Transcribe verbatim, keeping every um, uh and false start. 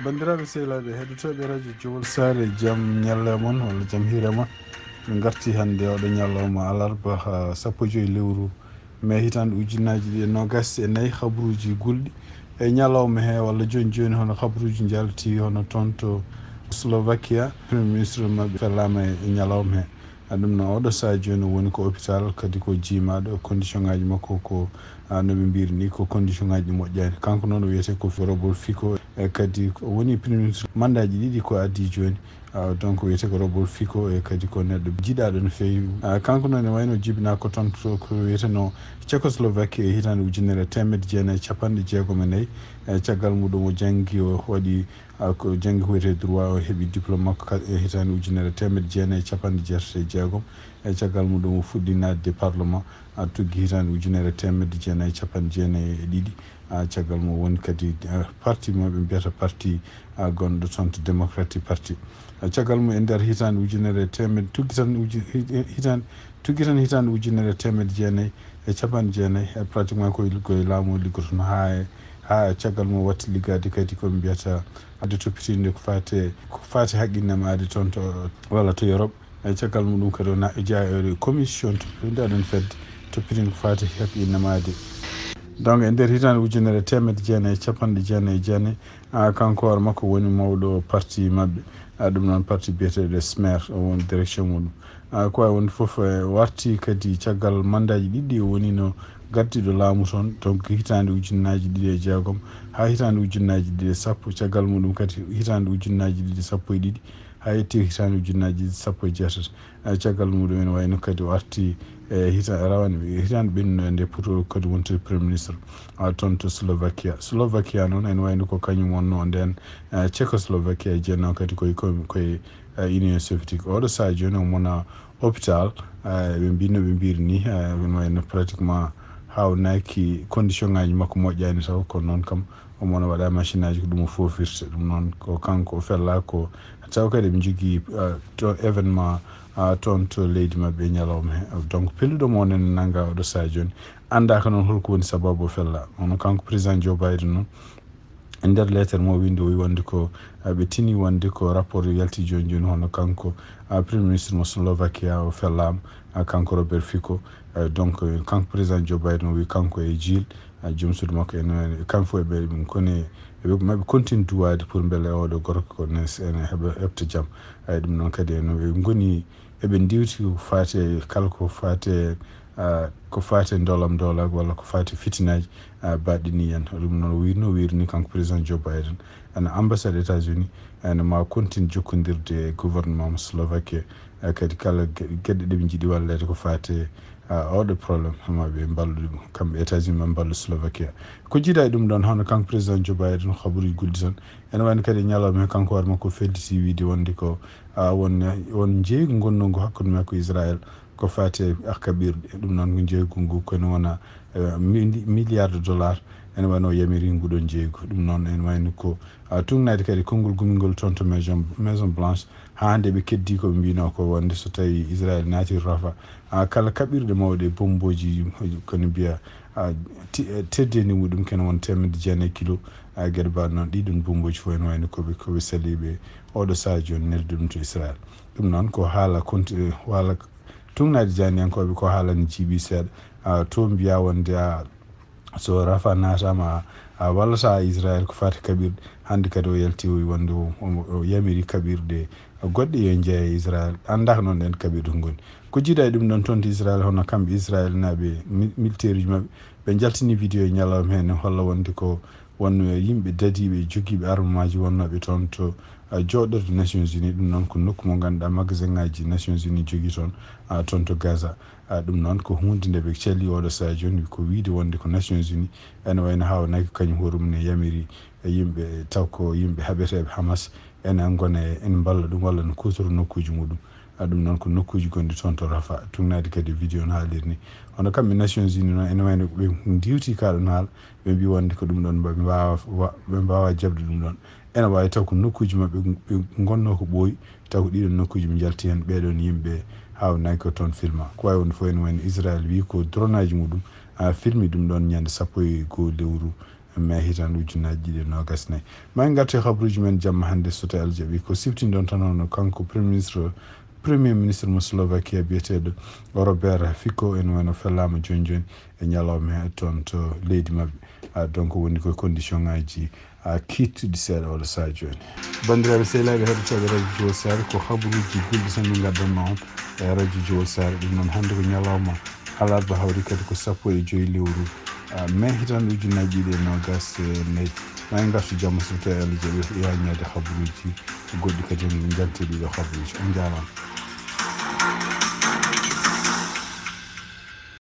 Banndiraaɓe sehilaaɓe heɗotooɓe radio Jowol Saare, jam ñalle mon walla jam hiire mon. Min ngarti hannde oɗo ñalawma alarba, ha sappo e joy lewru mai hitande ujunnaji ɗiɗi e nogas e nayi. Habruuji gulɗi e ñalawma he walla joni joni, hono habruuji njalti hono toon to Slovakia, premier ministre maɓɓe fellaama e ñalawma he. A ɗum no oɗo saha joni o woni ko hôpital, kadi ko jiimaɗo, condition ngaji makko ko, a, no ɓe mbiri ni ko condition ngaji ɗi moƴƴani. Kanko noon o wiyete ko Robol Fico, e kadi o woni premier ministre mandaji ɗiɗi ko addi joni. A, donc wiyete ko Robol Fico, e kadi ko neɗɗo jiɗaɗo no feewi. A, kanko noon ne wayno jibina ko toon to ko wiyeteno Tchecoslovaquie e hitande ujunere teemedde jeenayi e capanɗe jeegom e nayi. E caggal muɗum o janngi, o waɗi, a, ko janngi ko wiyete droit, o heɓi diplôme makko ka-, e hitande ujunere teemedde jeenayi e capanɗe jeetati e jeegom. E caggal muɗum o fuɗɗi naatde parlement, a, tuggi hitande ujunere teemedde jeenayi e capanɗe jeenayi e ɗiɗi. A, caggal mum woni kadi, a, parti mo ɓe mbiyata parti, a, gonɗo toon to Democratic Party. A, caggal mum e nder hitande ujunere teemedde, tuggi tan uju-, hi-, hitande, tuggi tan hitande ujunere teemedde jeenayi e capanɗe jeenayi, e pratiquement koye, koye laamu o liggotono haa e, haa e caggal mum watti liggaade kadi ko ɓe mbiyata adde toppitinde ko faate, ko faate haqqille maɓɓe adde toon to, walla to Europe. E caggal muɗum kadi o na-, o jeyaa e commission toppitinde aɗon fedde toppitinde ko faati hak innamaade. Donc e nder hitande ujunere teemedde jeenayi e capanɗe jeenayi e jeenayi, a, kanko hoore makko woni mawɗo parti maɓɓe, a, ɗum noon parti biyeteeɗo Smer, o woni direction muɗum. A, ko wawi wonde fof, e, warti kadi caggal mandaji ɗiɗi o woni no gaddiɗo laamu toon, donc hitande ujunnaji ɗiɗi e jeegom haa hitande ujunnaji ɗiɗi e sappo, caggal muɗum kadi hitande ujunnaji ɗiɗi e sappo e ɗiɗi, haa yetti hitaande ujunnaji sappo e jeetati. Eh, caggal muɗum ene wayno kadi o arti, eh, hita-, rawane, hitaande ɓennude nde pour kadi wontude premier ministre, ah, toon to Slovakia. Slovakia noon ene wayno ko kañum wonno nden, eh, Tchecoslovakia e jeenno kadi koye, koye, koye, eh, Union Soviétique. Oɗo sahaa jooni o mona hôpital, eh, ɓe mbino, ɓe mbiri ni, eh, ene wayno pratiquement haawnaki condition ngaji makko moƴƴani taw, kono noon kam omo no waɗa machine aji ko ɗum o foofirta. Ɗum noon ko kanko o fella ko taw kadi ɓe njogii, ah, to événement, ah, toon to leydi maɓɓe e ñalawma he. Donc pelluɗo mo onon nanga oɗo sahaa jooni anndaaka noon holko woni sababu o fella. Kono kanko président Joe Biden noon e nder lettre mo windi o wi wonde ko, ah, ɓe tini wonde ko rapport yalti jooni jooni hono kanko, ah, premier ministre mo Slovakia o fellaama, ah, kanko Robert Fico. Ah, donc, eh, kanko président Joe Biden o wi kanko e Jill, ah, joom suudu makko en, en, kamɓe fof eɓe, ɗum koni eɓe, maɓe continue duwaade pour mbele oɗo gorko ko ne, ene heɓa, heɓta jam. Ay, ɗum noon kadi en, ɓe ngoni eɓe ndiwti ko faati e kala ko faati e, ah, ko faati e ndolam ndolak walla ko faati e fitinaaji, ah, baɗɗini en. Ɗum noon o wirno, o wirni kanko président Joe Biden. Ana ambassade États-Unis, ene ma continue jokkondirde e gouvernement mo Slovaquie, ah, kadi kala ge-, geɗe ɗe ɓe njiɗi walleede ko faati e, ah, oɗo problème, ma ɓe mballu ɗum. Kamɓe États-Unis ma mballu Slovaquie. Ko jiida e ɗum ɗon, hono kanko président Joe Biden, ko habaruuji gulɗi tan. Ene wayno kadi e ñalawma he kanko hoore makko o felliti wiide wonde ko, ah, won, won njeeygu ngonnungu hakkunde makko e Israël ko faati e kaɓirɗe. Ɗum noon ko njeeygu ngu ko ene wona, eh, mili-, milliard de dollars. Ene wayno o yamiri ngu ɗon njeeygu. Ɗum noon ene wayno ko, ah, tugnaade kadi konngol gumingol toon to Maison, Maison Blanche. Haa hannde ɓe keddii ko ɓe mbiyno ko wonde so tawii Israël naati Rafah, ah, kala kaɓirɗe mawɗe bombooji, kono mbiya, ah, ti-, eh, teddeendi muɗum kene won teemedde jeenayi kilo, ah, geɗe mbaɗ noon ɗiɗon bombooji fof ene wayno ko ɓe, ko ɓe saliiɓe oɗo sahaa jooni neldi ɗum to Israël. Ɗum noon ko haala konti-, eh, haala tugnaade jaaniyankooɓe ko haala ne jiiɓi seeɗa. Ah, to mbiya wonde, ah, so Rafah naataama, a, a wallata Israël ko faati kaɓirɗe. Hannde kadi o yalti o wi wonde o, o, o yamiri kaɓirɗe goɗɗe yo njeeye e Israël. Anndaaka noon ɗeen kaɓirɗe ko ngoni. Ko jiida e ɗum ɗon toon to Israël, hono kamɓe Israël naaɓe mi-, militaire uji maɓɓe, ɓe njaltini vidéo e ñalawma heen holla wonde ko won yimɓe dadiiɓe jogiiɓe armemaaji wonnooɓe toon to, a, jooɗorde Nations Unies. Ɗum noon ko nokku mo ngannduɗaa magasin ngaji Nations Unies jogii toon, a, toon to Gaza. A, ɗum noon ko huunde nde ɓe calii oɗo sahaa jooni, ko wiide wonde ko Nations Unies ene wayno haawnaki ko kañum hoore mum ne yamiri e yimɓe, taw ko yimɓe haɓeteeɓe Hamas ene ngona e, ene mballa ɗum walla no kuutora nokkuuji muɗum. A, ɗum noon ko nokkuuji gonɗi toon to Rafah, tugnaade kadi vidéo no haaliri ni. Hono kamɓe Nations Unies noon ene wayno ɓe ndiwti ka ɗon haala, ɓe mbi wonde ko ɗum ɗon ɓe mbaawa wa-, ɓe mbaawa jaɓde ɗum ɗon. Ene waawi taw ko nokkuuji maɓɓe ɓe ngonnoo ko ɓooyi, taw ko ɗiɗon nokkuuji ɓe njalti heen, ɓeeɗon yimɓe haawnaki ko toon filma. Ko waawi wonde fof ene wayno Israël wi ko drone aji muɗum, a, filmi ɗum ɗon ñande sappo e goo lewru, mai hitaande ujunnaji ɗiɗi e noogas nayi. Ma en ngartu e habruuji men jamma hannde so tawi Alla jaɓi. Ko siftinɗon tan hono kanko Premier Ministre, Premier Ministre mo Slovakia biyeteeɗo Robert Fico ene wano fellaama jooni jooni e ñalawma he toon to leydi maɓɓe. Ah, donc woni koye condition ngaji, ah, kiittuɗi seeɗa oɗo sahaa jooni. Banndiraaɓe sehilaaɓe heɗotooɓe Radio Jowol Sare, ko habruuji gulɗi tan min ngaddanno on e Radio Jowol Sare. Ɗum noon hannde ko ñalawma alarba, hawri kadi ko sappo e joyi lewru, ah, mai hitaande ujunnaji ɗiɗi e noogas e nayi. Ma en ngartu jamma so tawi Alla jaɓi, haa ñaade habruuji goɗɗi kadi en njanti ɗiɗo habruuji. On njaaraama.